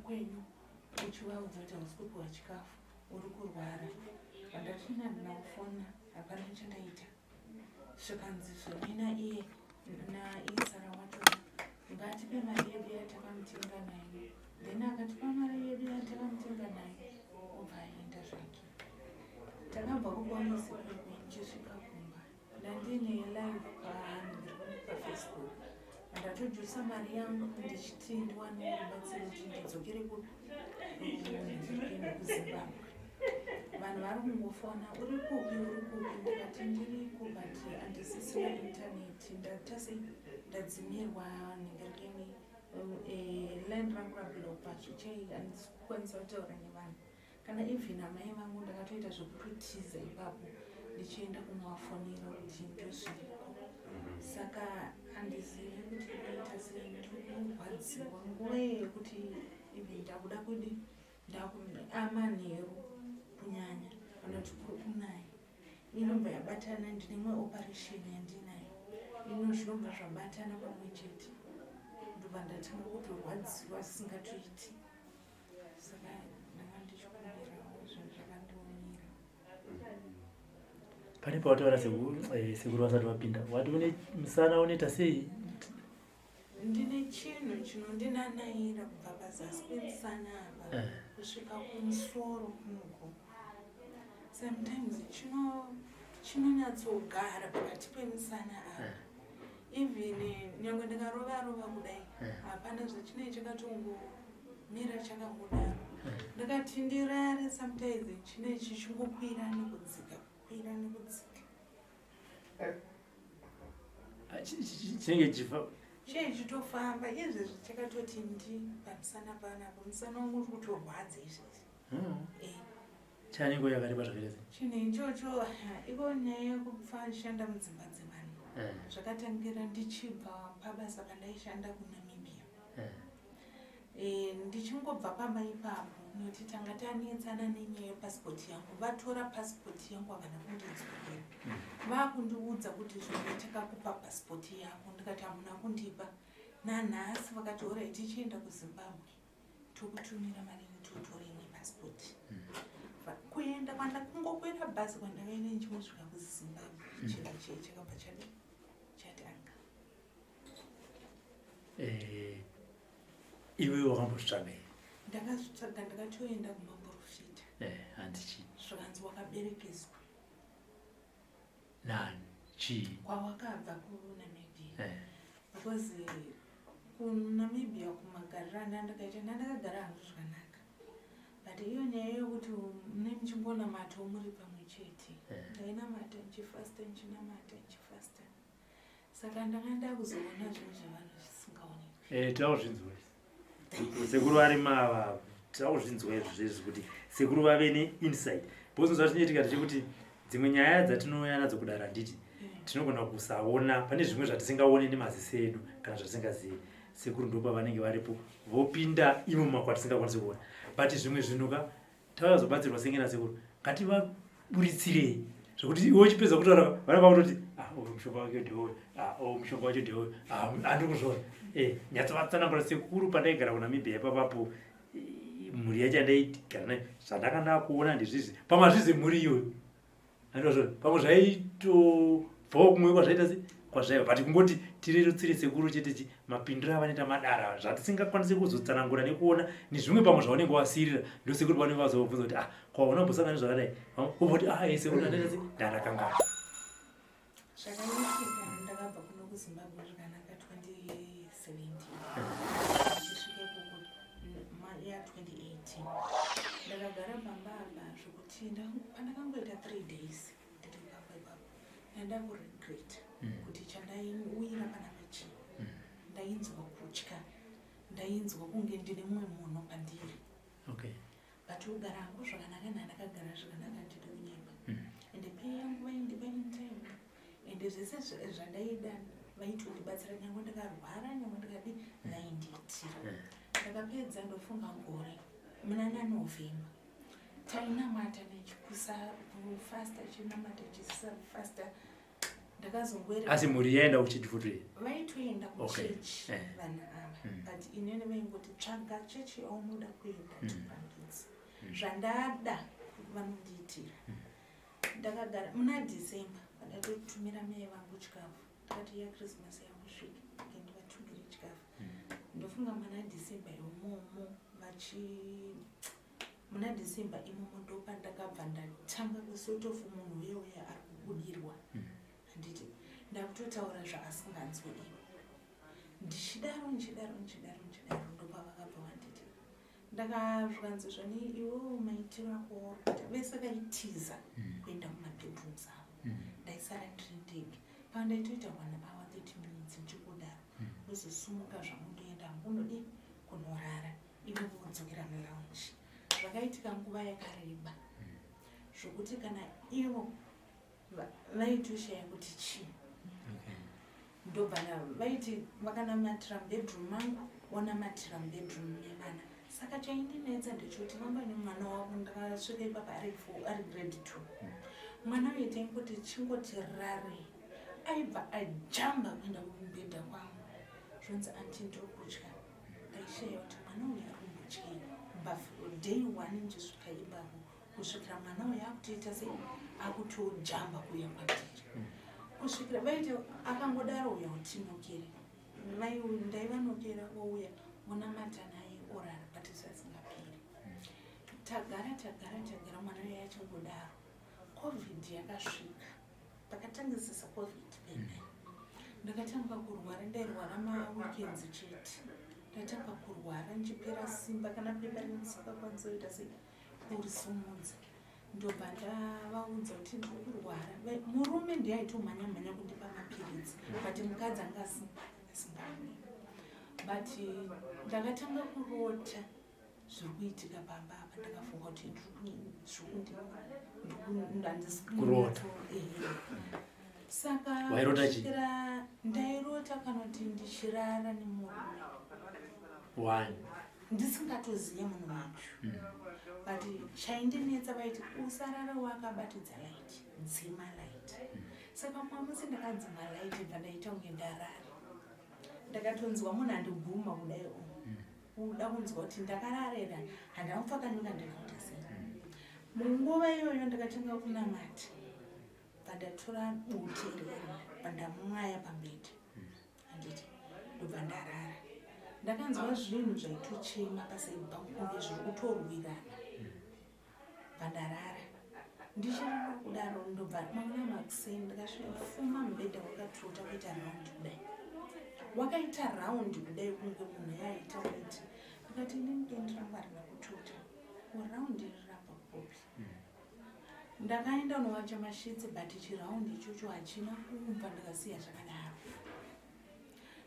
kwenyu uchivaudza kuti hausi kupiwa chikafu, uri kurwara. Vandati handina kufona, hapana chandaita. Zvikanzi zvoni naiye naIsara wacho ngatipe mari yedu yatakamutenga nayo. Then akatipa mari yedu yatakamutenga nayo, obva aenda zvake. Takabva kupolisi kwekwe, ndichisvika kumba ndandine live paFacebook, ndatojusa mari yangu ndichiti ndiwane rubatsiro kuti ndidzokere kuZimbabwe. Vanhu vari kungofona, "Uri kupi? Uri kupi?" Ndikati ndiriko, but handisisina intaneti, ndatase ndadzimirwa nhengerekeni, line rangu rablockwa, zvichai handisi kukwanisa kutaura nevanhu, kana even amai vangu. Ndakatoita zvekutotiza ipapo ndichienda kunovafonera kuti ndozviriko. Saka handizivi kuti ndoita sei. Ndirikurwadziwa nguva iyo yekuti even ndakuda kudi amanheru kunyanya, kana kuti kuri kunaya, inobva yabatana. Ndine imwe operation yandinayo ino, zvinobva zvabatana pamwe chete, ndobva ndatanga kutorwadziwa zvisingatoiti. Saka ndanga ndichikumbirawo, zvinhu zvakandiomera. Pane pawataura sekuru vasati vapinda, wati une musana unoita sei? Ndine chinhu chinondinanaira kubva pazasi pemusana apa kusvika kumusoro kunoku. Sometimes chinonyatsogara pakati pemusana apa. Even nyange ndikarova rova kudai, hapana zvachinee, chakatongomira chakangodaro. Ndakati ndirare, sometimes chinee chichingokwira nekudzika, kukwira nekudzika. Ah, chinenge chifa Chii chitofamba izvezvi, chakatoti ndi pamusana panapa. Musana wangu uri kutorwadza izvezvi. Chane nguva yakareba zvakaita sei? Chinhu ichocho, iko nyaya yekupfa ndichishanda mudzimba dzevanhu, zvakatangira ndichibva pabasa pandaishanda kuNamibia. Ndichingobva pamba ipapo, nokuti tanga tanetsana nenyaya yepasipoti yangu, vatora pasipoti yangu, havana kundidzokera. Vakundiudza kuti zvino takakupa pasipoti yako. Ndikati hamuna kundipa nanhasi. Vakati alright, tichienda kuZimbabwe tokutumira mari yekuti utore imwe pasipoti. Kuenda kwandakungokwira bhazi kwandakaenda, ndichingosvika kuZimbabwe, chinhu chii chakabva chadi chatanga. Iwe wakambozvitsvaga here? Ndakazvitsvaga, ndakatoenda kumaprofita. Handichi Zvakanzi wakaberekeswa. Nani, chii? Kwawakabva kuNamibia. Because kuNamibia, kumagariro andandakaita, ndandakagara hangu zvakanaka, but iyo nyaya yekuti mune muchingonamatawo muri pamwe chete. Ndainamata ndichifasta, ndichinamata, ndichifasta, saka ndanga ndakuzoona zvinhu zvevanhu zvisingaonekwi. Takuzvinzwa sekuru vari mava, takuzvinzwa izvo zvezvi kuti sekuru vave neinsight, because zvazvinoitika ndechekuti dzimwe nyaya dzatinouya nadzo kudara, handiti tinogona kusaona, pane zvimwe zvatisingaoni nemaziso edu kana zvatisingazivi. Sekuru ndo pavanenge varipo, vopinda imo makwatisingakwanisi kuona. But zvimwe zvinhu ka, tavazobatsirwa senge nasekuru, ngativaburitsirei zvekuti iwe uchipedza kutaura vanenge vakutoti, "Ah, uyu mushonga wake ndeuyu, ah, uyu mushonga wacho ndeuyu." Ah, handiri kuzviona. Nyatsovatsanangura sekuru, pandaigara kuNamibia ipapapo, mhuri yacho yandaigara nayo, zvandanga ndakuona ndezvizvi. Pamwe hazvizi mhuri iyoyo, andozvo pamwe zvaitobvawo kumwe kwazvaita se kwazvaiva, but kungoti tirerutsire sekuru chete chi mapindiro avanoita madara, zvatisingakwanisi kuzotsanangura nekuona nezvimwe pamwe zvaunenge wasirira. Ndo sekuru vanenge vazobvunza kuti, "Ah, kwauna mbosangana zvakadai?" Ubva kuti, "Ah, sekuru, ndandaita se ndandakangana." Zvakaitika, ndakabva kuno kuZimbabwe zvakanaka 2017, ndichisvika ikoko ya 2018. Ndakagara pamba apa zvokuti pandakangoita 3 days ndiri pamba ipapo, ndandakuregret kuti chandaiuyira panapa chii. Ndainzwa kutya, ndainzwa kunge ndine mumwe munhu pandiri. But kugara hangu zvakanaka, ndandakagara zvakanaka, ndidi kunyepa. Ende pay yangu vaindipa in time, ende zvese zvandaida vaitondibatsira, nyange ndakarwara, nyange ndakadi, vaindiitira. Ndakapedza ndofunga gore muna naNovember. Tainamata nechikusa kufasta, chinamata chisafasta. Ndakazongoera. Asi mhuri yaenda kuchechi futi? Vaitoenda kuchechi vanhu ava, but inini vaingoti, "Tsvaga chechi yaunoda kuenda, tipangidzi." Zvandada vanondiitira. Ndakagara muna December, vandatotumira mai vangu chikafu. Ndakati, yaChristmas yakusvika, ngendivatumire chikafu. Ndofunga muna December imomo vachi muna December imomo ndopandakabva ndatanga kusort of munhu uye uye ari kubudirwa, handiti? Ndakutotaura zvaasinganzwi ivo. Ndichidaro, ndichidaro, ndichidaro, ndichidaro, ndopavakabva vanditi, ndakazvikanzi zvani, iwewo maitiro ako auri kuita. Vese vaitiza kuenda mumabedrooms avo. Ndaisara ndiri ndega. Pandaitoita 1 hour 30 minutes ndichikudaro, wozosumuka zvangu, ndoenda hangu kunorara, ivo vodzokera mulounge. Zvakaitika nguva yakareba zvokuti kana ivo vaitoshaya kuti chii. Ndobva vaiti vakanamatira mubedroom mangu, vonamatira mubedroom mevana. Saka chaindinetsa ndechekuti vamba nemwana wavo. Ndakasvika ipapa ari four, ari grade 2. Mwana uyu taingoti chingoti rare, aibva ajamba kuenda kumubhedha kwangu, zvonzi, "Aunty, ndiri kutya." Ndaishaya kuti mwana uyu ari kumbotyei. Kubva day one ndichisvika ipapo kusvikira mwana uyu akutoita sei, akutojamba kuuya kwandiri, kusvikira vaiti akangodaro, uya utinokere. Ndaivanokera, ouya vonamata naye, orara, but zvasingaperi. Tagara, tagara, tagara, mwana uyu achingodaro. COVID yakasvika. Pakatangisisa COVID pene, ndakatanga kurwara. Ndairwara maweekends chete. Ndatanga kurwara ndichipera simba, kana pepa rimusingakwanisa kuita sei, kurisumudza. Ndobva ndavaudza kuti ndiri kurwara. Murume ndiye aitomhanya mhanya kundipa mapiritsi, but mukadzi anga asingani. But ndakatanga kurota zviri kuitika pamba apa. Ndakafunga kuti handisi Kurota. Ehe. Saka Wairota chii? Ndairota kana kuti ndichirara nemurume One. ndisingatoziye munhu wacho. But chaindinetsa, vaiti, "Usarara wakabatidza light, dzima light." Saka mumwe musi ndakadzima light, bva ndaita kunge ndarara. Ndakatonzwa munhu andiguma kudai, uda kunzwa kuti ndakararera, handina kupfakanyuka, ndakaita sei. Munguva iyoyo ndakatanga kunamata. Bva ndatora bute rero, bva ndamwaya pambedha, handiti? Ndobva ndarara. Ndakanzwa zvinhu zvaitochema pasaibva, kunge zviri kutorwirana. Bva ndarara. Ndichirara kudaro, ndobva mauna makuseni ndakasvifuma mubhedha wakatota kuita round kudai, wakaita round kudai, kunge munhu yaita weti. Ndikati, inini pendi rangu harina kutota, kuround iri rabva kupi? Ndakaenda unowacha masheets, but chiround ichocho hachina kubva. Ndakasiya zvakadaro.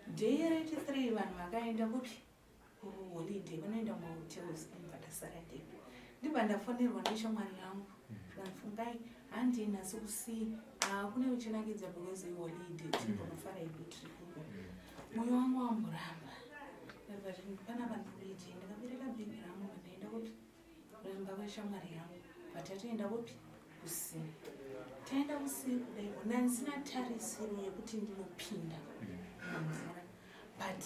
Day rechi3 vanhu vakaenda kupi? Kuholiday, vanoenda mahotels. Ndibva ndasara ndega. Ndibva ndafonerwa neshamwari yangu, zvikanzi, "Handina sekusii kune uchinakidza because iholiday, timbonofara idu tiri kuko." Mwoyo wangu wamboramba. Panapa ndikuitei? Ndakabereka bhegi rangu, ndaenda kupi? Kuimba kweshamwari yangu. Vatatoenda kupi? Kusea. Taenda kusea kudai, ndandisina tarisiro yekuti ndinopinda mumvura, but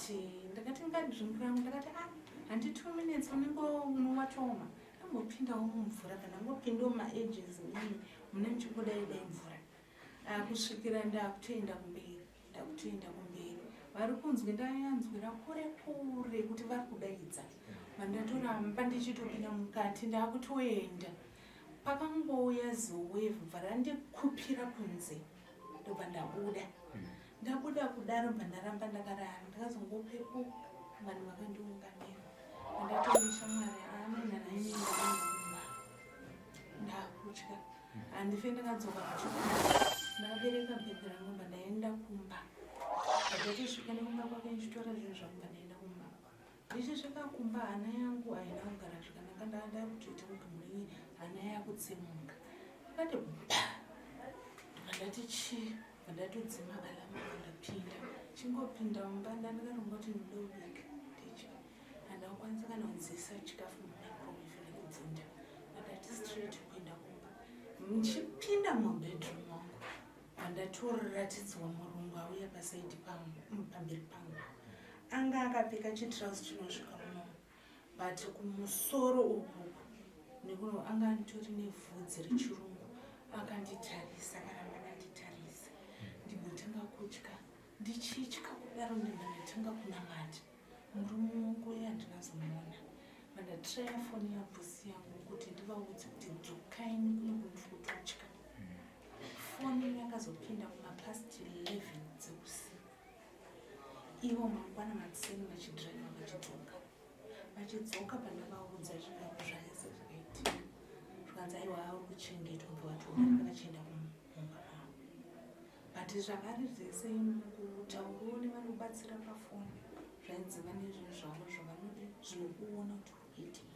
ndakatenga drink rangu. Ndakati, "Ah, handi 2 minutes unenge unowatoma, ambopindawo mumvura." Kana ngopindawo maages mini mune muchingodai dai mvura. Ah, kusvikira ndakutoenda kumberi, ndakutoenda kumberi, vari kunzwi, ndayanzwira kure kure kuti vari kudaidza. Vandatoramba ndichitopinda mukati, ndakutoenda. Pakangouya ziwave, bva randikupira kunze. Ndobva ndabuda. Ndabuda kudaro, bva ndaramba ndakarara. Ndakazongopepuka, vanhu vakandiunganira. Andatori shamwari anenhanaini, ndaenda ndakutya, handife ndakadzoka kuchikoro. Ndakabereka bhegi rangu, bva ndaenda kumba. Ndatosvika nekumba kwake ndichitora zvinhu zvangu, bva ndaenda kumba. Ndichisvika kumba, hana yangu haina kugara zvakanaka. Ndanga ndakutoita kunge munhu hana yakutsemuka. Akati ba, ndobva ndati chii, bva ndatodzima alarm. Ndapinda, chingopinda mumba, ndandakaronga kuti ndinoda kubika ndidye. Handina kukwanisa kana kudziisa chikafu mumicrowave nekubvunda. Ndati straight kuenda kumba. Ndichipinda mubedroom mangu, Ndobva ndatoratidzwa murungu auya pasaidi pangu, pamberi pangu. Anga akapfeka chitrauzi chinosvika muno, but kumusoro uku nekuno anga anitori nevhudzi rechirungu. Akanditarisa, akaramba akanditarisa. Ndigotanga kutya. Ndichitya kudaro, ndibva ndatanga kunamata. Murume wangu uye handinazomuona. Vandatraya foni yabhusi yangu kuti ndivaudze kuti dzokai kuno, kundiri kutotya. Foni yakazopinda kumapast 11 dzeusiku. Ivo mangwana makuseni vachidhiraivha vachidzoka, vachidzoka pandavaudza zvese zvakaitika, zvikanzi aiwa, uri kuchengetwa. Bva vatodarika vachienda kumba mavo. But zvavari zvese mukutaurawo nevanobatsira pafoni, zvainzi vane zvinhu zvavo zvavanodi zvinokuona kuti uri kuitei,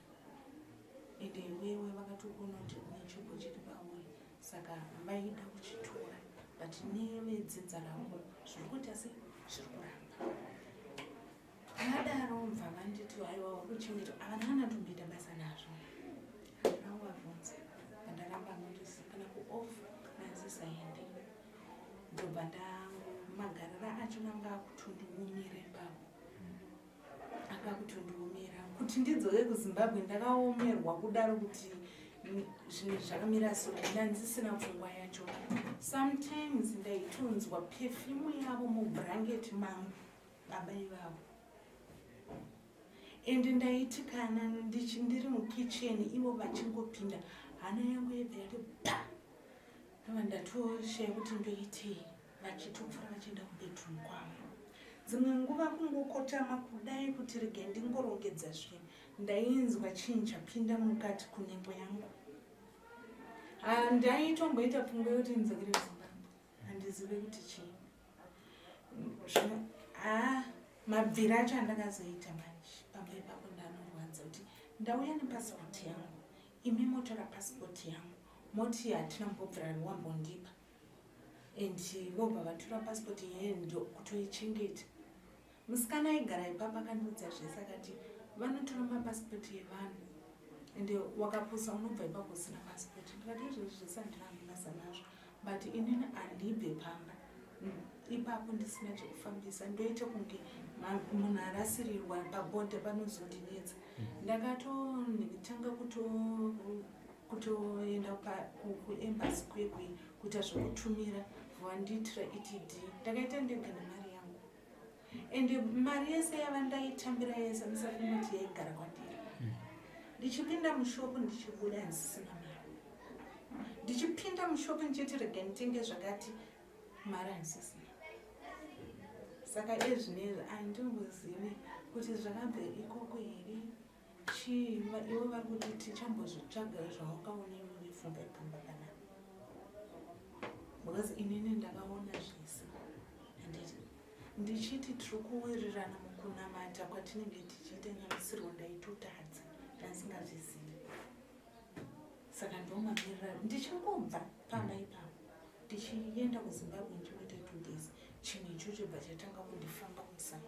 ende iwewe vakatokuona kuti une chipo chiri pauri, saka vaida kuchitora, but nevedzinza ravo zviri kuita sei, zviri kuramba. Vadaro bva vanditi aiwa, uri kuchengetwa. Havana kana tomboita basa nazvo, handina kuvabvunza. Pandaramba notice kana kuoff nanzisaende. Ndobva ndamagarira acho anga akutondiomera ipapo, anga akutondiomera kuti ndidzoke kuZimbabwe. Ndakaomerwa kudaro kuti zvinhu zvakamira so, ndandisina pfungwa yacho. Sometimes ndaitonzwa perfume yavo mubhurangeti mangu, baba ivavo. Ende ndaiti kana ndiri mukicheni, ivo vachingopinda, hana yangu yebva yati pa. Ndobva ndatoshaya kuti ndoitei. Vachitopfuura vachienda kubedroom kwavo, dzimwe nguva kungokotama kudai kuti rege ndingorongedza zvinhu, ndainzwa chinhu chapinda mukati kunhengo yangu. Handaitomboita pfungwa yekuti ndidzokere kuZimbabwe. Handizive kuti chii. Ha, mabviro acho andakazoita manje pamba ipapo, ndanorwadza kuti ndauya nepasipoti yangu, imi motora pasipoti yangu, moti hatina mbobvira wambondipa, and vobva vatora pasipoti yeye ndo kutoichengeta. Musikana aigara ipapo akandiudza zvese, akati vanotora mapasipoti evanhu, ende wakapusa unobva ipapo usina pasipoti. Ndikati izvozvi zvese handina basa nazvo, but inini handibve pamba ipapo ndisina chekufambisa. Ndoita kunge munhu arasirirwa pabhodha, panozondinetsa. Ndakatotanga kutoenda kuembassy kwekwe kuita zvekutumira, vandiitira ETD. Ndakaita ndega nemari yangu, ende mari yese yava ndaitambira yese, musafunga kuti yaigara kwandiri. Ndichipinda mushopu, ndichibuda handisisina mari. Ndichipinda mushopu ndichiti rega nditenge zvakati, mari handisisina. Saka ezvinezvi handimbozivi kuti zvakabva ikoko here, chii. Ivo vari kuti tichambozvitsvaga zvawakaona iwewe. Funga ipamba panapa, because inini ndakaona zvese. Handiti ndichiti tiri kuwirirana mukunamata kwatinenge tichiita, nyamusirwo ndaitotadza ndandisingazvizivi. Saka ndomamirira ndichingobva pamba ipapo ndichienda kuZimbabwe, ndichingoita 2 days, chinhu ichocho bva chatanga kundifamba kumusana.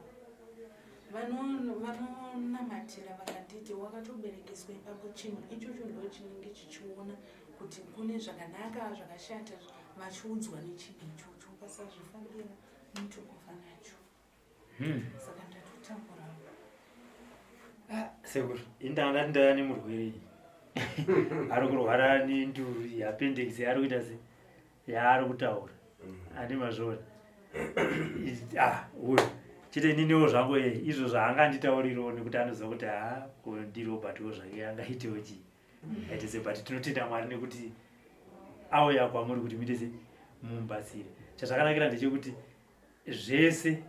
Vanonamatira vakanditi wakatoberekeswa ipapo, chinhu ichocho ndo chinenge chichiona kuti kune zvakanaka, zvakashata, vachiudzwa nechinhu ichocho, ukasazvifambira mutokufa nacho. Saka ndatotambura. Ah, sekuru, indanga ndati ndauya nemurwere iyi ari kurwara nenduru yeappendix yaari kuita se yaari kutaura. Handi mazviona? Ah, uyu chete ininiwo zvangu e izvo zvaanganditaurirawo, nekuti anoziva kuti ha, ko ndiRobertwo zvake angaitewo chii, aite se. But tinotenda Mwari nekuti auya kwamuri kuti muite se mumubatsire. Chazvakanakira ndechekuti zvese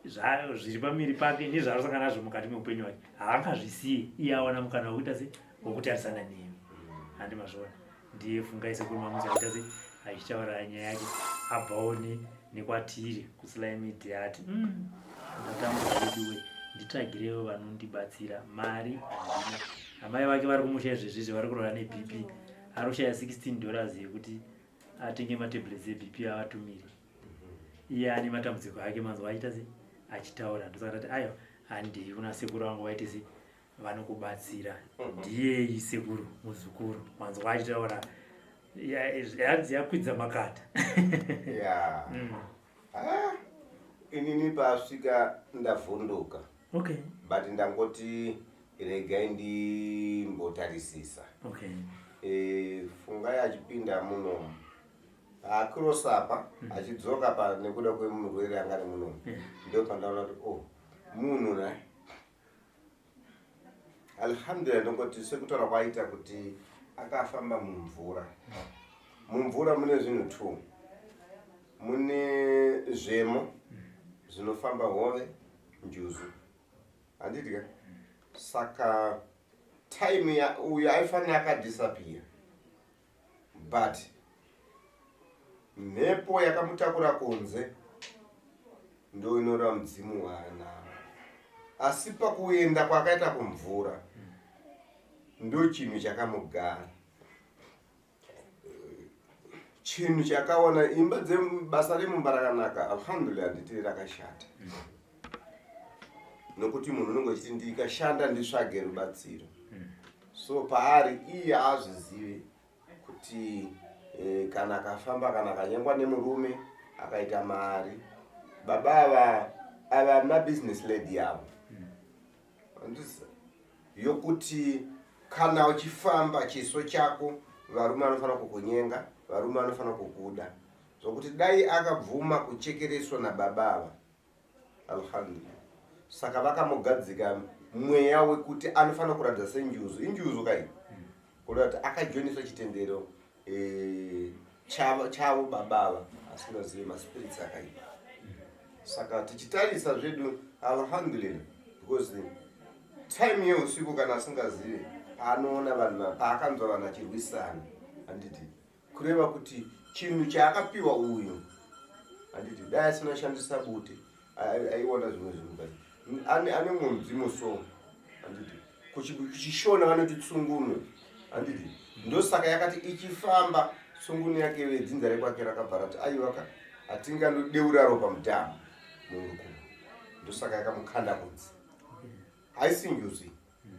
zviri pamiri pake nezvaarosangana nazvo mukati meupenyu hwake haangazvisiye. Iye awana mukana wekuita se wokutarisana nemi. Handi mazviona? Ndiye Fungai, sekuru Mamuzi, aita se achitaura nyaya yake, abvawo nekwatiri kuSly Media. Ati ndatambura veduwe, nditsvagirewo vanondibatsira, mari handina. Amai vake vari kumusha izvezvizvi vari kurwara neBP, ari kushaya $16 yekuti atenge matablets eBP avatumire. Iye ane matambudziko ake, manzwa achiita se achitaura. Ndosaka tati aiwa, handii kuna sekuru vangu vaite se vanokubatsira. Ndiyei sekuru, muzukuru, manzwa achitaura. Hanzi yakwidza makata. Ya. Ah, inini pasvika ndavhunduka. But ndangoti regai ndimbotarisisa. Fungai achipinda munomu, paakirosapa achidzoka pa nekuda kwemurwere anga ari munomu, ndo pandaona kuti, oh, munhu na alhamdulillah, ndongoti sekutaura kwaita kuti akafamba mumvura. Mumvura mune zvinhu two: mune zvemo zvinofamba, hove, njuzu, handiti ka? Saka time ya uyu aifanira akadisappear, but mhepo yakamutakura kunze ndo inoreva mudzimu waanawo. Asi pakuenda kwakaita kumvura, ndo chinhu chakamugara, chinhu chakaona imba dzebasa remumba rakanaka. Alhamdulillah, handiti rakashata, nokuti munhu unenge uchiti ndikashanda nditsvage rubatsiro. So paari iye haazvizivi kuti kana akafamba, kana akanyengwa nemurume akaita mari, baba ava ava mabusiness lady avo. Handisi yokuti kana uchifamba chiso chako, varume vanofanira kukunyenga, varume vanofanira kukuda, zvokuti dai akabvuma kuchekereswa nababa ava, alhamdulillah. Saka vakamugadzika mweya wekuti anofanira kuratidza senjuzu. Injuzu kai, kureva kuti akajoiniswa chitendero chavo baba ava, asingazive maspirits akaipa. Saka tichitarisa zvedu, alhamdulillah, because time yeusiku kana asingazive paanoona vanhu, paakanzwa vanhu achirwisana, handiti kureva kuti chinhu chaakapiwa uyu, handiti dai asina kushandisa bute aiona zvimwe zvinhu, but ane mumwe mudzimu. So handiti kuchishona vanoti tsungunu, handiti? Ndosaka yakati ichifamba tsungunu yake, vedzinza rekwake rakabva rati, "Aiwaka, hatingandodeura ropa mudhamu murukuru." Ndosaka yakamukanda kunze. Haisi njuzi,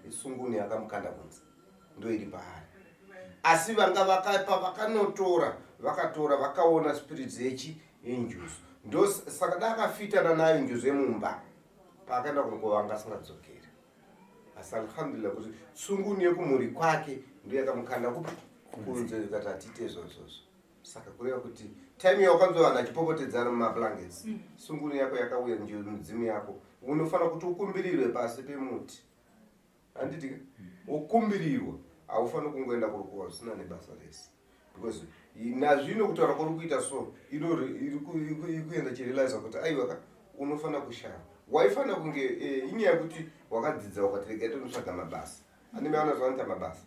isungunu yakamukanda kunze, ndo iri paari. Asi vanga vakapa vakanotora, vakatora, vakaona spirits yechi yenjuzu. Ndo saka da akafitana nayo njuzu yemumba, paakaenda kunokuva vanga asingadzokeri. Asi alhamdulillah kuti tsungunu yekumhuri kwake ndo yakamukanda kupi? Kunze. Ikati hatiite izvozvozvo. Saka kureva kuti time yawakanzwa vanhu achipopotedzana mumablankets, sungunu yako yakauya, midzimu yako. Unofanira kuti ukumbirirwe pasi pemuti, handiti ka? Wokumbirirwa, haufaniri kungoenda kurukuva zvisina nebasa rese, because nazvino kutaura kwauri kuita, so iri kuenda chirealiza kuti aiwa ka, unofanira kushava. Waifanira kunge inyaya yekuti wakadzidza, ukati regai tonotsvaga mabasa. Anime vanozoanoita mabasa,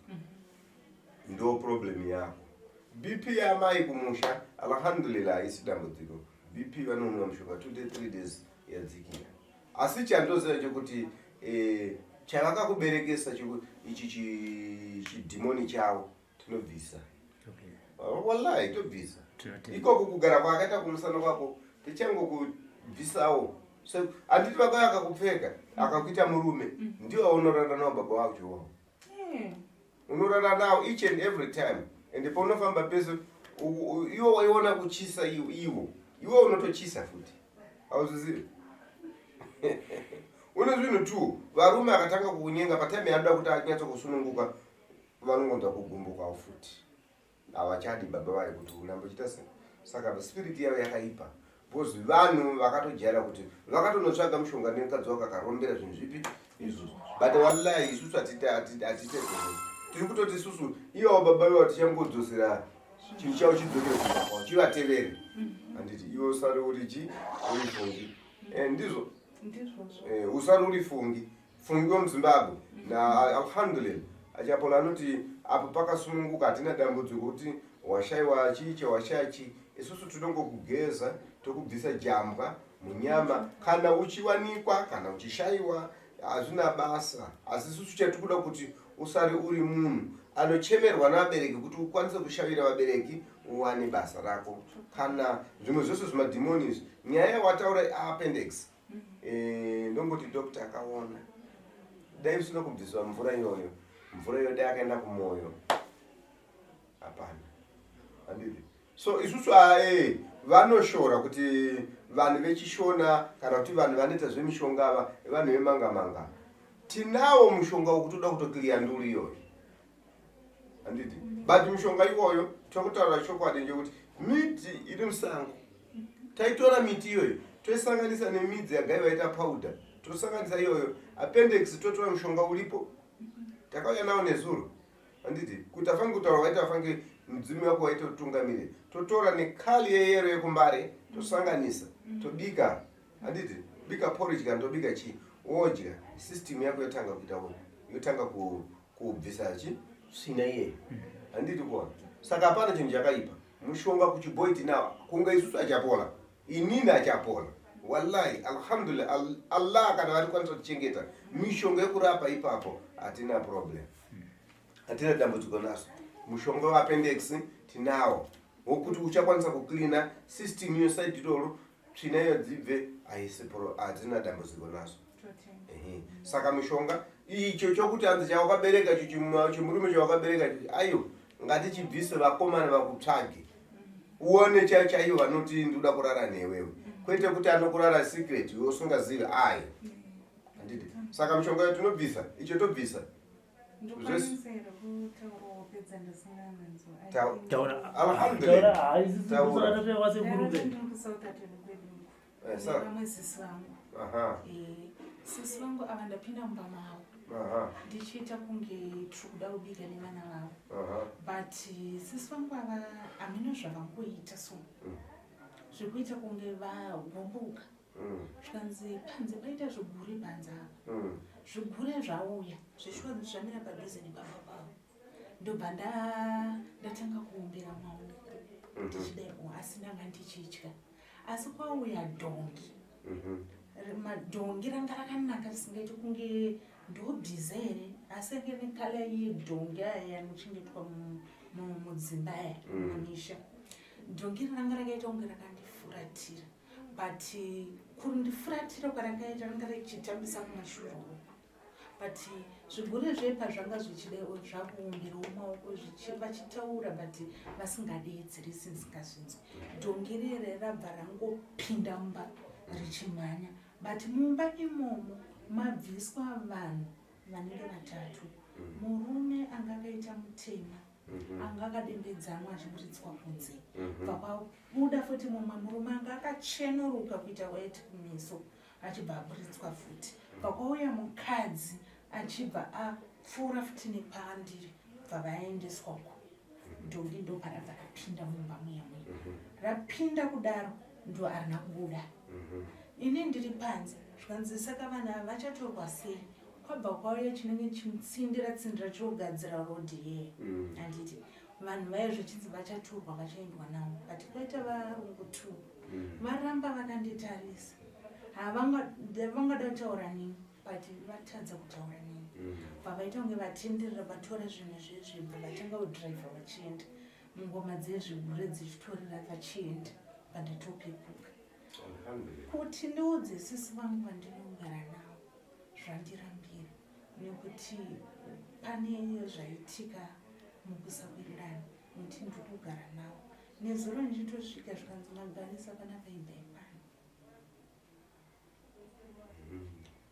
ndo problem yako. BP yamai kumusha, alhamdulillah, haisi dambudziko. BP vanomwa mushonga 2 day 3 days yadzikira. Asi chandoziva chekuti chavakakuberekesa ichi chidhimoni chavo tinobvisa. Wallahi, tobvisa. Tinotenda. Ikoko kugara kwaakaita kumusana kwako, tichangokubvisawo. So handiti vakauya akakupfeka, akakuita murume, ndiwo aunorara nawo, baba wacho wavo. Unorara nawo each and every time, and paunofamba pese iwo waiona kuchisa iwo iwo iwe unotochisa futi, hauzvizivi? Une zvinhu two: varume akatanga kukunyenga patime yaanoda kuti anyatsokusununguka, vanongonzwa kugumbukawo futi, havachadi baba vayo kuti urambe uchiita se. Saka spirit yavo yakaipa, because vanhu vakatojaira kuti vakatonotsvaga mushonga nemukadzi wako akarombera zvinhu zvipi izvozvo. But wallahi, isusu hatite izvozvo. Tiri kutoti isusu iwawo baba iwawo tichangodzosera chinhu chavo chidzokere kumba kwavo, chivatevere, handiti? Iwe usari uri chi uri fungi. Ndizvo. Ndizvozvo. Usari uri fungi, fungi wemuZimbabwe. Na alhamdulillah, Achapola anoti apo pakasununguka, hatina dambudziko kuti washayiwa chiche, washaya chi. Isusu tinongokugeza, tokubvisa jambwa munyama. Kana uchiwanikwa, kana uchishayiwa, hazvina basa. Asi isusu chatikuda kuti usari uri munhu anochemerwa navabereki, kuti ukwanise kushavira vabereki, uwane basa rako. Kana zvimwe zvose zvimadhimoni izvi, nyaya yawataura, appendix, ndongoti doctor akaona dai usina kubviswa mvura iyoyo, mvura iyoyo dai akaenda kumwoyo, hapana. Handiti? So isusu ae vanoshora kuti vanhu vechishona kana kuti vanhu vanoita zvemishonga ava vanhu vemanga manga. Tinawo mushonga wekuti uda kutokiliya nduru iyoyo. Handiti? But mushonga iwoyo tokutaura chokwadi ndechekuti miti iri musango. Taitora miti iyoyo toisanganisa nemidzi yagaiwa yaita powder tosanganisa iyoyo appendix totora mushonga uripo takauya nawo nezuro handiti kuti afange kutaura waita afange mudzimu wako waita utungamirira totora nekali yeyero yekumbare tosanganisa tobika handiti bika porridge kana tobika chii wodya system yako yotanga kuita yotanga kubvisa chi tsvina iyeyo handiti kuona saka hapana chinhu chakaipa mushonga kuchibhoi tinawo kunge isusu achapola inini achapola wallahi alhamdulillah allah kana vatikwanisa kutichengeta mishonga yekurapa ipapo hatina problem hatina dambudziko naso mushonga weapendex tinawo wokuti uchakwanisa kucleana system iyo side iroro tsvina iyo dzibve haisi hatina dambudziko naso saka mishonga icho chokuti hanzi chawakabereka icho chimurume chawakabereka icho ayo ngatichibvise vakomana vakutsvage uone chaiyo chaiyo vanoti ndikuda kurara newewe kwete kuti anokurara secret iwe usingazivi ayo handiti saka mishonga iyo tinobvisa icho tobvisa Sisi vangu ava ndapinda mumba mavo ndichiita kunge tiri kuda kubika nevana vavo but sisi vangu ava hameno zvavangoita so mm. zvekuita kunge vagumbuka mm. zvikanzi panze paita zvigure panze apa mm. zvigure zvauya zveshuwa zvamira padhuze nepamba pavo ndobva ndatanga kuombera maoko mhm. ndichidai asi ndanga ndichitya asi kwauya dhongi mhm. madhongi ranga rakanaka risingaiti kunge ndobhiza here asi ange nekala yedhongi aya yanochengetwa mudzimba aya mm. mumisha dhongi ranga rakaita kunge rakandifuratira but kundifuratira kwarakaita ranga richitambisa kumashure uku but zvigure zvepa zvanga zvichida zvakuomberawo maoko vachitaura but vasingadeedzeri sindisingazvinzwi dhongi rere rabva rangopinda mumba richimhanya but mumba imomo mabviswa vanhu vanenge vatatu mm. murume anga akaita mutema mm-hmm. anga akadembedzanwa achiburitswa kunze mm-hmm. bva kwabuda futi mumwe murume anga akachenuruka kuita white kumeso achibva aburitswa futi bva kwauya mukadzi achibva apfuura futi nepandiri bva vaendeswa uko dhongi ndoparabva rapinda mumba muya muya mhm. rapinda kudaro ndo arina kubuda mhm. ini ndiri panze zvikanzi saka vanhu ava vachatorwa sei kwabva kwauya chinenge chitsindira tsindira chogadzira rodhi yeye mm. handiti vanhu vaye zvichinzi vachatorwa vachaendwa navo but kwaita varungu two mm. varamba vakanditarisa havangada kutaura nini but vatadza kutaura nini mm. pavaita kunge vatenderera vatora zvinhu zvezvibva vatanga kudriver vachienda mungoma dzezvigure dzichitorera vachienda pandatopepuka kuti ndiudze sisi vangu vandinogara navo zvandirambira nekuti pane zvaitika mukusawirirana nekuti ndiri kugara navo nezuro ndichitosvika zvikanzi maganisa panapa ibvai pano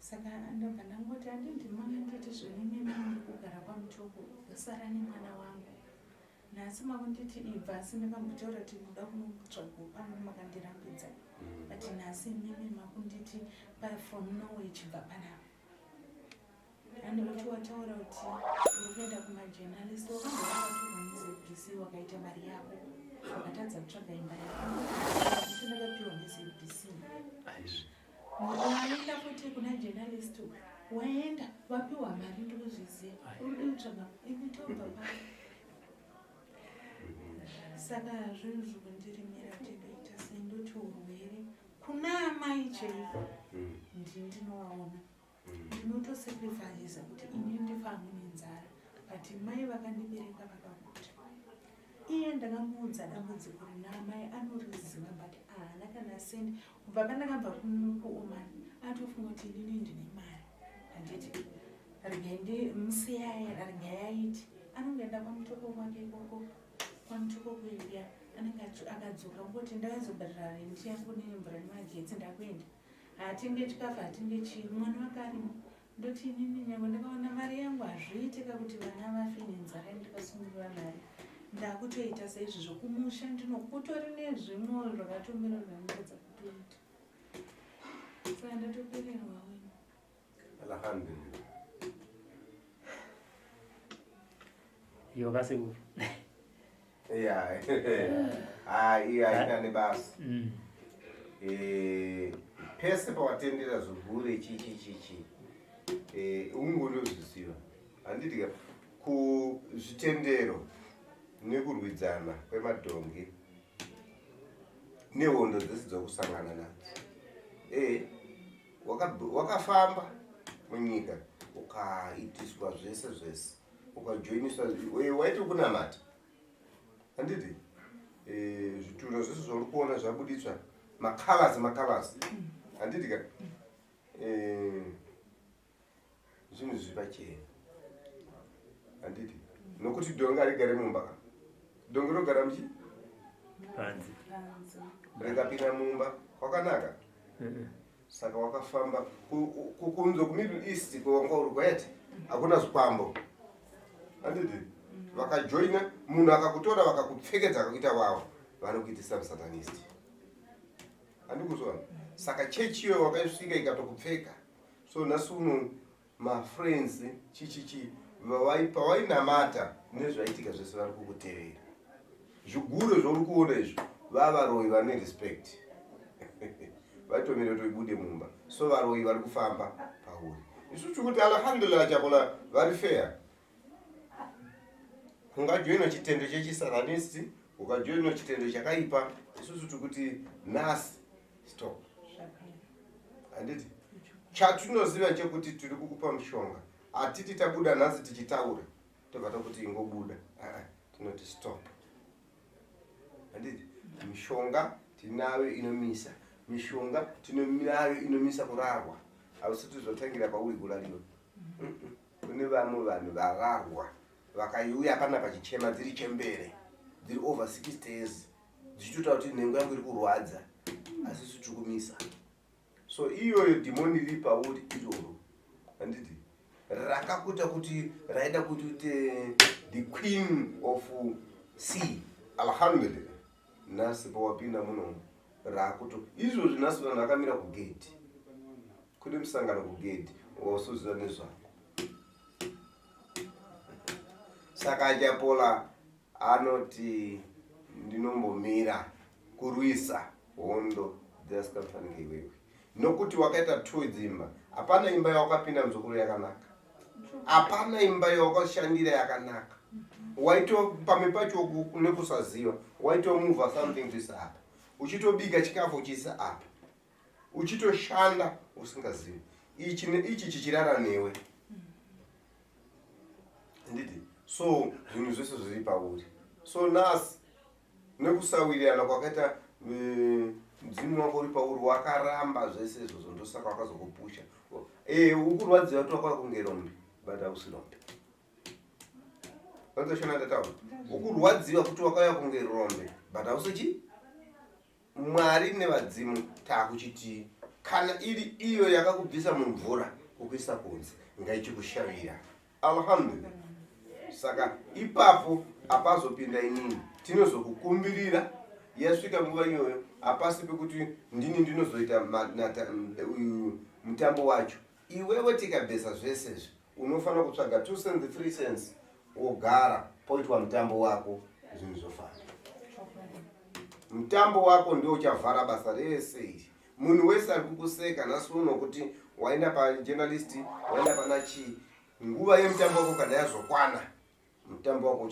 saka ndobva ndangoti handindi makanditi zvenimimi muri kugara kwamutoko ndosara nemwana wangu nhasi makunditi ibva asi ndakambotaura kuti ndoda kunotsvaga pano makandirambidza but nhasi imimi makunditi from norway chibva panapa And kuti wataura kuti uri kuenda kumajournalist wakanga wakatorwa neZBC wakaita mari yako wakatadza kutsvaga imba yako kuti ndakapiwa neZBC waenda futi kuna journalist waenda wapiwa mari ndikuzviziva uri kutsvaga imi tobva pa saka zvinhu zvikundirimira kuti ndoita sei ndoti urwere kuna amai chaiko ndinovaona Ndinotosacrificer kuti ini ndife hangu nenzara but mai vakandibereka vakaguta. Iye ndakamuudza dambudziko rina amai anoriziva but haana kana sendi. Kubva pandakabva kuOman atofunga kuti inini ndine mari handiti regai ndimusiyaye regai aite anongoenda kwamutoko kwake ikoko. Kwamutoko kuya anenge akadzoka kungoti ndakazobhadhara rent yangu nemvura nemagetsi ndakuenda. Hatenge chikafu hatenge chii mwana wake arimo. Ndoti inini nyange ndakaona mari yangu hazviite ka kuti vana vafe nenzara ndikasungirira mari. Ndakutoita saizvozvo kumusha ndinokutori nezvimwe zvakatomira zvandinotadza kutoita. Saka ndatopererwa wena. Alhamdulillah. Iyo kasekuru. Yeah. Ah, iya haina nebasa. Eh, pese pawatendera zvigure chi chi chi chi. Eh, ungondozviziva. Handiti ka kuzvitendero nekurwidzana kwemadhongi nehondo dzese dzakusangana nadzo. Eh, wakafamba munyika ukaitiswa zvese zvese ukajoiniswa waiti kunamata handiti eh, zvituro zvese zvauri kuona zvabuditswa macolors macolors handiti ka eh, zvinhu zviri pachena handiti nokuti dhongi harigare mumba ka dhongi rinogara muchi panze rikapinda mumba kwakanaka saka wakafamba kunze kumiddle east kwawanga uri kwete hakuna zvikwambo handiti vakajoina munhu akakutora vakakupfekedza akakuita wavo vanokuitisa musatanist handikuzona saka chechi iyoyo wakaisvika ikatokupfeka so nhasi uno mafriends chichichi pawainamata nezvaitika zvese vari kukutevera zvigure zvauri kuona izvo vavaroyi vane respect vaitomira kuti ibude mumba so varoyi vari kufamba pauri isu tiri kuti alhamdulillah chakola vari fair ungajoinwa chitendo chechisatanist ukajoinwa chitendo chakaipa isusu tiri kuti nhasi stop handiti chatinoziva chekuti tiri kukupa mushonga hatiti tabuda nhasi tichitaura tobva takuti ingobuda tinoti stop handiti mishonga tinayo inomisa mishonga tinayo inomisa kurarwa hausi tizotangira pauri kurariwa kune vamwe vanhu vararwa vakaiuya pana pachichema dziri chembere dziri over 60 years dzichitotaura kuti nhengo yangu iri kurwadza asi isu tiri kumisa so iyoyo dhimoni riri pauri iroro handiti rakakuita kuti raida kuti uite the queen of sea alhamdulillah nhasi pawapinda muno rakuto izvozvi nhasi vanhu vakamira kugedhi kune musangano kugedhi wausoziva nezvako saka achapola anoti ndinombomira kurwisa hondo dzasikafanike iwewe nokuti wakaita two dzimba hapana imba yawakapinda muzukuru yakanaka hapana imba yawakashandira yakanaka waito pamwe pacho nekusaziva waitomuvha something kuisa apa uchitobika chikafu uchiisa apa uchitoshanda usingazivi ichi neichi chichirara newe nditi so zvinhu zvese zviri pauri so nhasi nekusawirirana kwakaita eh, mudzimu wako uri pauri wakaramba zvese izvozvo ndosaka wakazokupusha eh, ukurwadziwa kuti wakauya kunge rombe but hausi rombe vanzoshona ndataura ukurwadziwa kuti wakauya kunge rombe but hausi chii Mwari nevadzimu takuchiti kana iri iyo yakakubvisa mumvura kukuisa kunze ngaichikushavira alhamdulillah saka ipapo apazopinda inini tinozokukumbirira yasvika nguva iyoyo hapasi pekuti ndini ndinozoita mutambo wacho iwewe tikabvesa zvese izvi unofanira kutsvaga 2 cents 3 cents wogara poitwa mutambo wako zvinhu zvofana mutambo wako ndio uchavhara basa rese iri munhu wese ari kukuseka nhasi uno kuti waenda pajournalist waenda pana chii nguva yemutambo wako kana yazokwana mutambo wako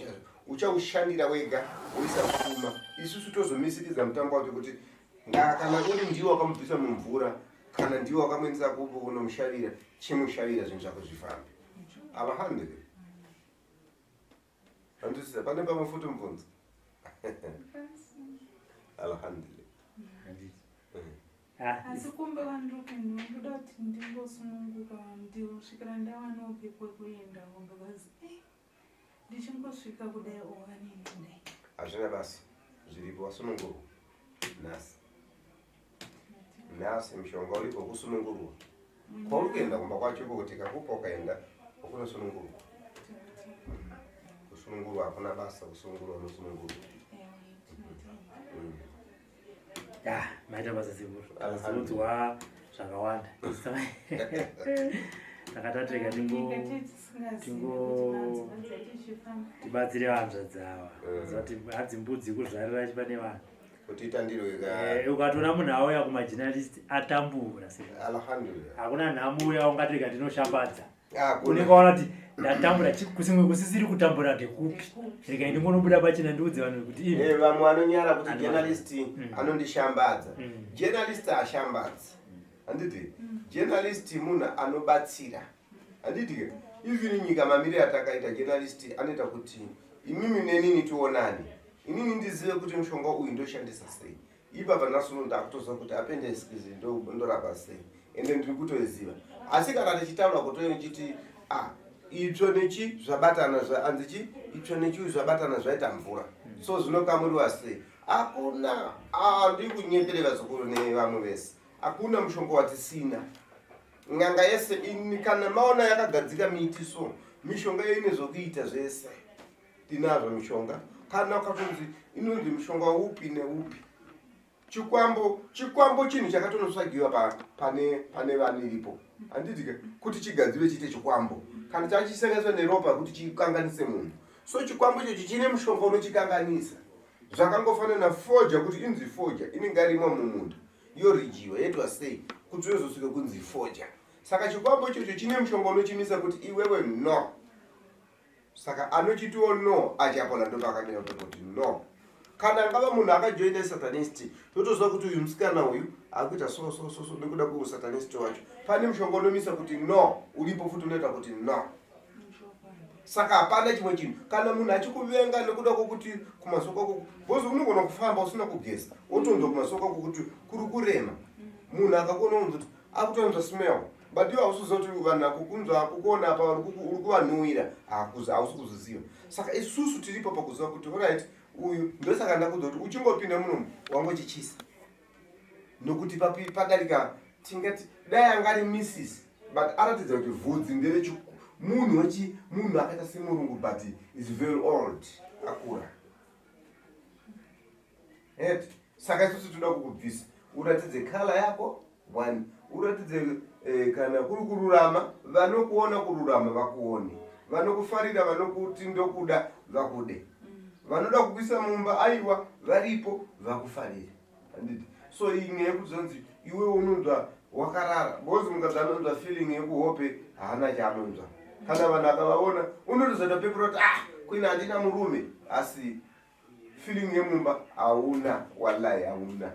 uchaushandira wega woisa pfuma isusu tozomisikidza mutambo wacho kuti kana uri ndiwo wakamubvisa mumvura kana ndiwo wakamuendesa kupo unomushavira chimushavira zvinhu zvako zvifambe alhamdulillah andisisa pane pamwe futi mubvunzo alhamdulillah Ah, asi kumba kwandiri kuenda ndoda kuti ndingosununguka ndisvikira ndawanawo kwekuendawo because eh, ndichingosvika kudai ovanini kudai. Hazvina basa zviripo wasunungurwa nhasi. Nhasi mushonga uripo kusunungurwa. Kwauri kuenda kumba kwacho iko kuti kakupa ukaenda ukunosunungurwa. Kusunungurwa hakuna basa kusunungurwa unosunungurwa. Ya, maita basa sekuru. Tazodzwa zvakawanda. Takatatega tingo tingo tibatsire hanzvadzi ava. Zati hadzi mbudzi kuzvarira pane vanhu. Kuti itandirwe ka. Eh, ukatoona munhu auya kumajournalist atambura sekuru. Alhamdulillah. Hakuna nhamo uya ungati rega ndinoshambadza. Hakuna. Unenge waona kuti ndatambura kusimwe kusisiri kutambura ndekupi. Rega ndingonobuda pachena ndiudze vanhu kuti imi. Eh, vamwe vanonyara kuti Anhu journalist anondishambadza. Journalist ashambadzi. Handiti? Journalist munhu anobatsira. Handiti ke? Even nyika mamiriro atakaita journalist anoita kuti imimi nenini tionane. Inini ndizive kuti mushonga uyu ndoshandisa sei. Ipapa nhasi uno ndakutoziva kuti appendix ndorapa sei. Ende ndiri kutoiziva. Asi kana tichitaura kuti ndichiti ah itsvo nechi zvabatana anzi chi itsvo nechi zvabatana zvaita mvura. So zvinokamuriwa sei? Hakuna ndiri kunyepere vazukuru nevamwe vese. Hakuna mushonga watisina. N'anga yese ini kana maona yakagadzika miti so mishonga iyo ine zvokuita zvese. Tinazvo mishonga. Kana ukatonzi inonzi mushonga upi neupi. Chikwambo, chikwambo chinhu chakatonotsvagiwa pa, pane pane vanhu iripo. Handiti ke kuti chigadzirwe chiite chikwambo. Kana chachisanganiswa neropa kuti chikanganise munhu. So chikwambo ichochi chine mushonga unochikanganisa. Zvakangofanana foja kuti inzi foja inenge yarimwa mumunda yorijiwa yoitwa sei kuti yozosvika kunzi foja. Saka chikwambo ichocho chine mushonga unochimisa kuti iwewe no. Saka anochitiwo no achapola ndopakamira kuti no. Kana angava munhu akajoina satanist totoziva kuti uyu musikana uyu akuita so so so so nekuda kweusatanist wacho. Pane mushonga unomisa kuti no uripo futi unoita kuti no. Saka hapana chimwe chinhu. Kana munhu achikuvenga nekuda kwokuti kumasoko kwako, because unogona kufamba usina kugeza wotonzwa kumasoko kwako kuti kuri kurema. Munhu akakuona unonzwa kuti akutonzwa smell. But iwe hausi kuziva kuti vanhu akukunzwa akukuona apa uri kuvanhuwira hausi kuziziva. Saka isusu tiripo pakuziva kuti alright uyu ndosaka ndakuudza kuti uchingopinda munomu wangochichisa. Nokuti padarika tingati dai anga ari Mrs but aratidza kuti vhudzi ndere munhu wechi munhu akaita semurungu but is very old akura. Het. Saka isusu tinoda kukubvisa uratidze color yako one uratidze kana kuri kururama vanokuona kururama vakuone vanokufarira vanokuti ndokuda vakude vanoda kukuisa mumba aiwa varipo vakufarire handiti so iyi nyaya yekuti zvanzi iwe unonzwa wakarara because mukadzi anonzwa feeling yekuhope haana chaanonzwa kana vanhu akavaona unotozoita pepura kuti ah kwini handina murume asi feeling yemumba hauna wallahi hauna.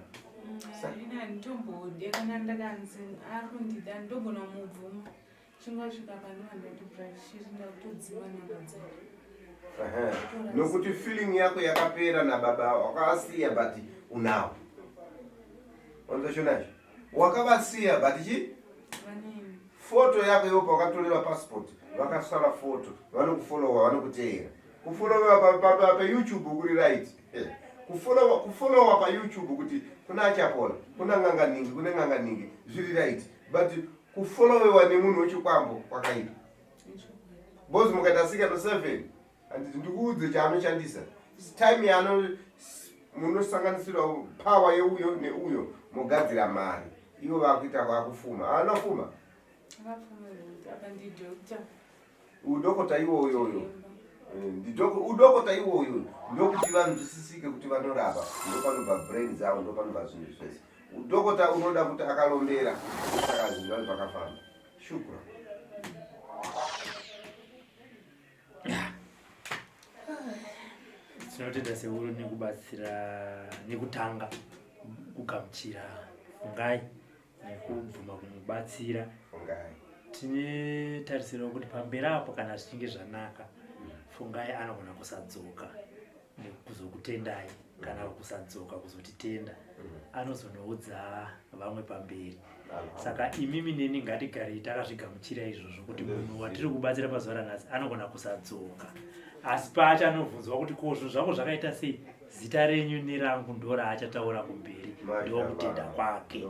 Ini handitombode kana ndakanzi ari kundida ndogona kumubvuma chingosvika panova ndati ndakutodzima namba dzake. Nokuti feeling yako yakapera nababa wakavasiya but unawo. Wanzwa Wakavasiya but chi foto yako iwo pawakatorerwa passport vakasara foto vanokufollowa vanokuteera. Kufollowa pa YouTube kuri right. Kufollowa kufollowa pa YouTube kuti kuna Achapola, kuna n'anga ningi, kune n'anga ningi zviri right. But kufollowewa nemunhu wechikwambo kwakaipa. Bozi mukaita sika no 7 handiti ndikuudze chaanoshandisa. Time yaano munosanganisira power yeuyo neuyo mogadzira mari. Ivo vakuita kwakufuma. Anofuma. Vakafuma zvekuti apa ndi doctor. Udokota iwoyo uyo. Udokota iwoyo ndokuti vanzwisisike kuti vanorapa ndopanobva brain dzavo ndopanobva zvinhu zvese. Udokota unoda kuti akalombera saka zvinhu vanhu zvakafamba. Shukra. Tinotenda sekuru nekubatsira nekutanga kugamuchira Fungai nekubvuma kumubatsira. Fungai. Tine tarisiro kuti pamberi apo kana zvichinge zvanaka Fungai anogona kusadzoka kuzokutendai kana kusadzoka kuzotitenda anozonoudza vamwe pamberi. Saka imimi neni ngatigarei takazvigamuchira izvozvo kuti munhu watiri kubatsira pazuva ranhasi anogona kusadzoka, asi paachanobvunzwa kuti ko zvinhu zvako zvakaita sei Zita renyu nerangu ndoraachataura kumberi, ndokutenda kwake.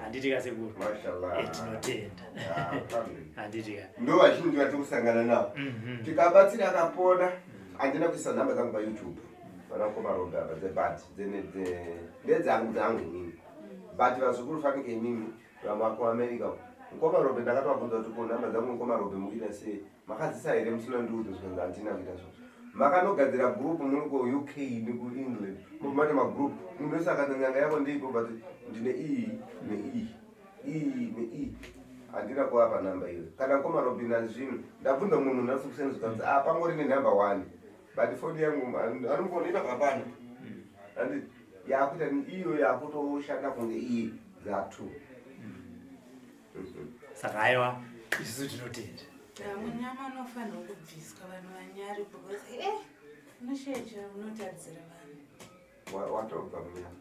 Handiti ka sekuru? Eh, tinotenda. Handiti ka? Ndo vazhinji vatiri kusangana navo. Tikabatsira akapona, handina kuisa nhamba dzangu paYouTube. Vanakomarombe apa dzebhat ndedzangu dzangu inini. But vazukuru fanike imimi vamwe vakuAmerica. Mukoma Rombe ndakatovabvunza kuti ko nhamba dzangu mukoma Rombe mukuita sei? Makadzisa here musina ndiudza? Zvikanzi handina kuita so. Makanogadzira group muri kuUK nekuEngland, mubva magroup munhu wese akati nyanga yako ndeipo, but ndine iyi neiyi, iyi neiyi, handina kuvapa nhamba iyo. Kana mukoma Robin azvino ndabvunza mumwe munhu nhasi kuseni, zvikanzi a pangori nenhamba one, but foni yangu anombona ipapa hapana, handi yakuita iyo yakutoshanda kunge iyi dzatu. Saka aiwa, isusu tinotenda. Munyama unofanirwa kubviswa, vanhu vanyari, because unoshaisha, unotadzira vanhu. Watobva munyama.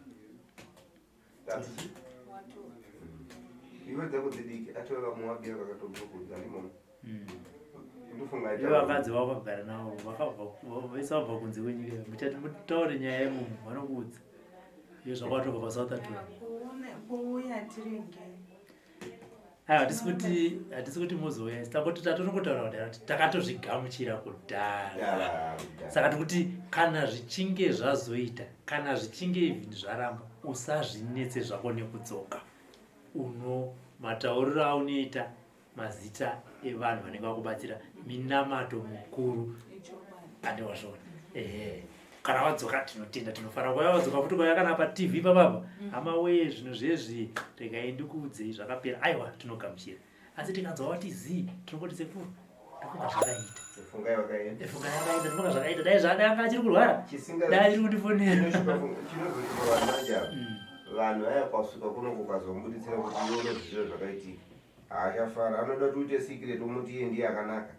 Watobva. Iwe dzako dzidiki, atove vamwe wabia vakatobva kudza imomo. Ndofunga Ivo vakadzi vavo vakagara navo vakabva vese, vabva kunze kwenyika. Muchati mutaure nyaya yemumu, vanokuudza iyo zvakatobva paSouth Atoni. Kuuya tirege. Aiwa, hatisi kuti muzouya, tangoti tatonongotaura kudhara kuti takatozvigamuchira kudhara. Saka tikuti kana zvichinge zvazoita, kana zvichinge even zvaramba, usazvinetse zvako nekudzoka. Uno matauriro aunoita mazita evanhu vanenge vakubatsira, minamato mukuru. Andiwazvona? Ehe, kana wadzoka tinotenda, tinofara. Kwaya wadzoka futi, kwaya kana paTV papapa, hama wee, zvinhu zvezvi regai ndikuudzei, zvakapera. Aiwa, tinogamuchira, asi tikanzwa wati zii, tinongoti sekuru, ndofunga zvakaita. Fungai wakaenda. Funga yakaita, ndofunga zvakaita. Dai zvadai anga achiri kurwara, dai achiri kundifonera. Chinozoipa vanhu manje ava, vanhu vaya kwasvika kuno kukazomubuditsira kuti iwe unozviziva zvakaitika, haachafara. Anoda kuti uite secret, umuti iye ndiye akanaka.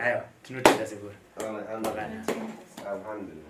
Aiwa, tinotenda sekuru. Alhamdulillah. Alhamdulillah.